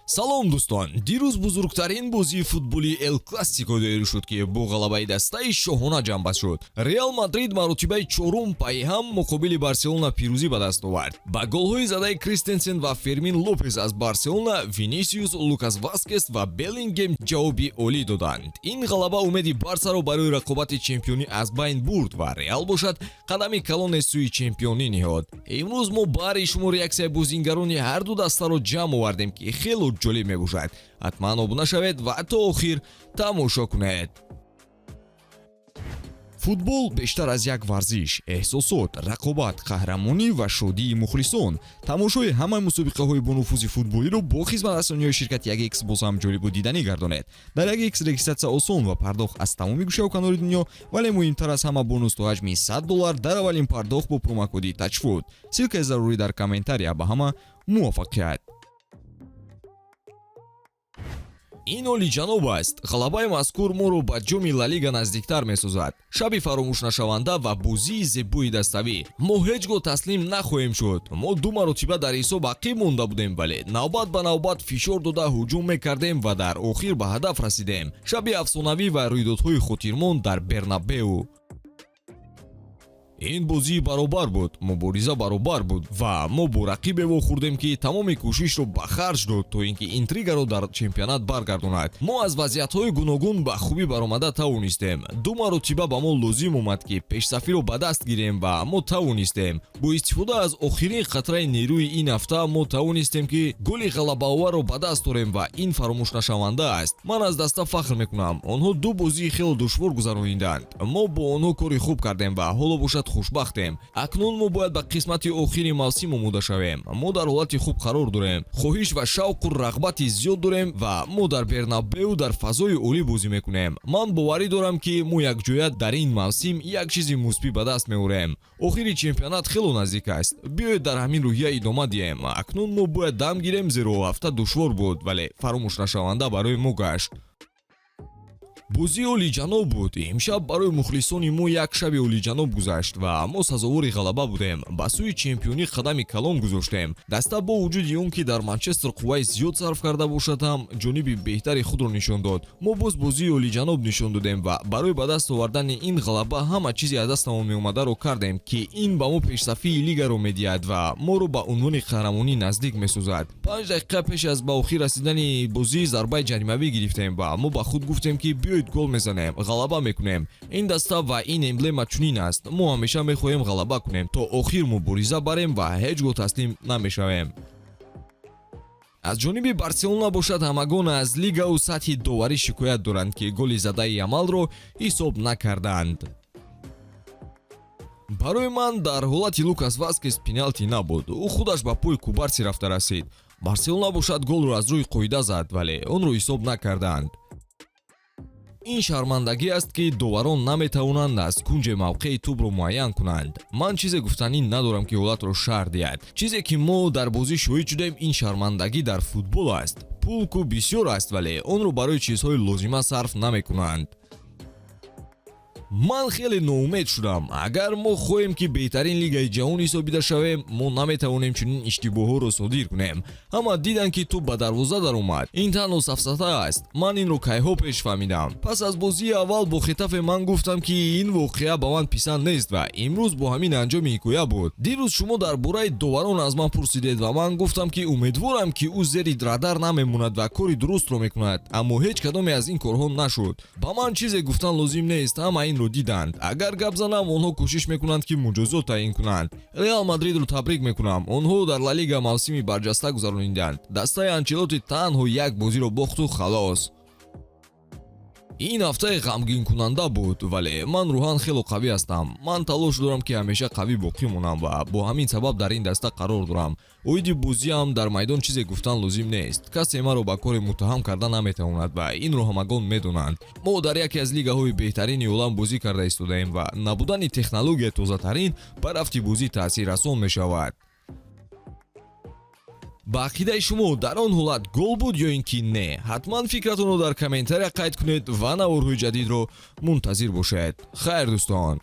Салом, дӯстон! Дирӯз бузургтарин бозии футболи Эл Классико доир шуд, ки бо ғалабаи дастаи шоҳона ҷамъбаст шуд. Реал Мадрид маротибаи чорум пайҳам муқобили Барселона пирӯзӣ ба даст овард. Ба голҳои задаи Кристенсен ва Фермин Лопес аз Барселона, Винисиус, Лукас Васкес ва Беллингем ҷавоби олӣ доданд. Ин ғалаба умеди Барсаро барои рақобати чемпионӣ аз байн бурд ва Реал бошад, қадами калоне сӯи чемпионӣ ниҳод. Имрӯз мо баҳри шумо реаксияи бозингарони ҳарду дастаро ҷамъ овардем, ки хело ҷолиб мебошад. Ҳатман обуна шавед ва то охир тамошо кунед. Футбол бештар аз як варзиш: эҳсосот, рақобат, қаҳрамонӣ ва шодии мухлисон. Тамошои ҳамаи мусобиқаҳои бонуфузи футболиро бо хизматрасониҳои ширкати 1X боз ҳам ҷолибу диданӣ гардонед. Дар 1X регистратсия осон ва пардохт аз тамоми гӯшаву канори дунё, вале муҳимтар аз ҳама, бонус то ҳаҷми 100 доллар дар аввалин пардохт бо промокоди ТАЧФУТ. Ссылкаи зарурӣ дар комментария. Ба ҳама муваффақият! Ин олиҷаноб аст. Ғалабаи мазкур моро ба ҷоми Ла Лига наздиктар месозад. Шаби фаромӯшнашаванда ва бозии зебои даставӣ. Мо ҳеҷ гоҳ таслим нахоҳем шуд. Мо ду маротиба дар ҳисоб ақиб монда будем, вале навбат ба навбат фишор дода ҳуҷум мекардем ва дар охир ба ҳадаф расидем. Шаби афсонавӣ ва рӯйдодҳои хотирмон дар Бернабеу. Ин бозии баробар буд, мубориза баробар буд ва мо бо рақибе вохӯрдем, ки тамоми кӯшишро ба харҷ дод, то ин ки интригаро дар чемпионат баргардонад. Мо аз вазъиятҳои гуногун ба хубӣ баромада тавонистем. Ду маротиба ба мо лозим омад, ки пешсафиро ба даст гирем, ва мо тавонистем. Бо истифода аз охирин қатраи нерӯи ин ҳафта мо тавонистем, ки голи ғалабаоварро ба даст орем, ва ин фаромӯшнашаванда аст. Ман аз даста фахр мекунам. Онҳо ду бозии хело душвор гузарониданд. Мо бо онҳо кори хуб кардем ва ҳоло бошад, хушбахтем. Акнун мо бояд ба қисмати охири мавсим омода шавем. Мо дар ҳолати хуб қарор дорем, хоҳиш ва шавқу рағбати зиёд дорем ва мо дар Бернабеу дар фазои олӣ бозӣ мекунем. Ман боварӣ дорам, ки мо якҷоя дар ин мавсим як чизи мусбӣ ба даст меорем. Охири чемпионат хело наздик аст. Биёед, дар ҳамин рӯҳия идома диҳем. Акнун мо бояд дам гирем, зеро ҳафта душвор буд, вале фаромӯшнашаванда барои мо гашт. Бозии олиҷаноб буд. Имшаб барои мухлисони мо як шаби олиҷаноб гузашт ва мо сазовори ғалаба будем. Ба сӯи чемпионӣ қадами калон гузоштем. Даста бо вуҷуди он ки дар Манчестер қувваи зиёд сарф карда бошад ҳам, ҷониби беҳтари худро нишон дод. Мо боз бозии олиҷаноб нишон додем ва барои ба даст овардани ин ғалаба ҳама чизи аз дастамон меомадаро кардем, ки ин ба мо пешсафии лигаро медиҳад ва моро ба унвони қаҳрамонӣ наздик месозад. 5 дақиқа пеш аз ба охир расидани бозӣ зарбаи ҷаримавӣ гирифтем ва мо ба худ гуфтем, ки биёед, гол мезанем, ғалаба мекунем. Ин даста ва ин эмблема чунин аст. Мо ҳамеша мехоҳем ғалаба кунем, то охир мубориза барем ва ҳеҷ гоҳ таслим намешавем. Аз ҷониби Барселона бошад, ҳамагон аз лигаву сатҳи доварӣ шикоят доранд, ки голи задаи Ямалро ҳисоб накарданд. Барои ман дар ҳолати Лукас Васкес пеналти набуд. Ӯ худаш ба пои Кубарси рафта расид. Барселона бошад, голро аз рӯи қоида зад, вале онро ҳисоб накарданд. Ин шармандагӣ аст, ки доварон наметавонанд аз кунҷе мавқеи тӯбро муайян кунанд. Ман чизе гуфтанӣ надорам, ки ҳолатро шарҳ диҳад. Чизе ки мо дар бозӣ шоҳид шудем, ин шармандагӣ дар футбол аст. Пул ку бисёр аст, вале онро барои чизҳои лозима сарф намекунанд. Ман хеле ноумед шудам. Агар мо хоҳем, ки беҳтарин лигаи ҷаҳон ҳисобида шавем, мо наметавонем чунин иштибоҳҳоро содир кунем. Ҳама диданд, ки тӯб ба дарвоза даромад. Ин танҳо сафсата аст. Ман инро кайҳо пеш фаҳмидам. Пас аз бозии аввал бо Хетафе ман гуфтам, ки ин воқеа ба ман писанд нест, ва имрӯз бо ҳамин анҷоми ҳикоя буд. Дирӯз шумо дар бораи доварон аз ман пурсидед ва ман гуфтам, ки умедворам, ки ӯ зери радар намемонад ва кори дурустро мекунад, аммо ҳеҷ кадоме аз ин корҳо нашуд. Ба ман чизе гуфтан лозим нест, ҳама инро диданд. Агар гап занам, онҳо кӯшиш мекунанд, ки муҷозот таъин кунанд. Реал Мадридро табрик мекунам. Онҳо дар Ла Лига мавсими барҷаста гузарониданд. Дастаи Анчелоти танҳо як бозиро бохту халос. Ин ҳафтаи ғамгинкунанда буд, вале ман рӯҳан хело қавӣ ҳастам. Ман талош дорам, ки ҳамеша қавӣ боқӣ монам ва бо ҳамин сабаб дар ин даста қарор дорам. Оиди бозиам дар майдон чизе гуфтан лозим нест. Касе маро ба коре муттаҳам карда наметавонад ва инро ҳамагон медонанд. Мо дар яке аз лигаҳои беҳтарини олам бозӣ карда истодаем ва набудани технологияи тозатарин ба рафти бозӣ таъсиррасон мешавад. Ба ақидаи шумо, дар он ҳолат гол буд ё ин ки не? Ҳатман фикратонро дар комментария қайд кунед ва наворҳои ҷадидро мунтазир бошед. Хайр, дӯстон.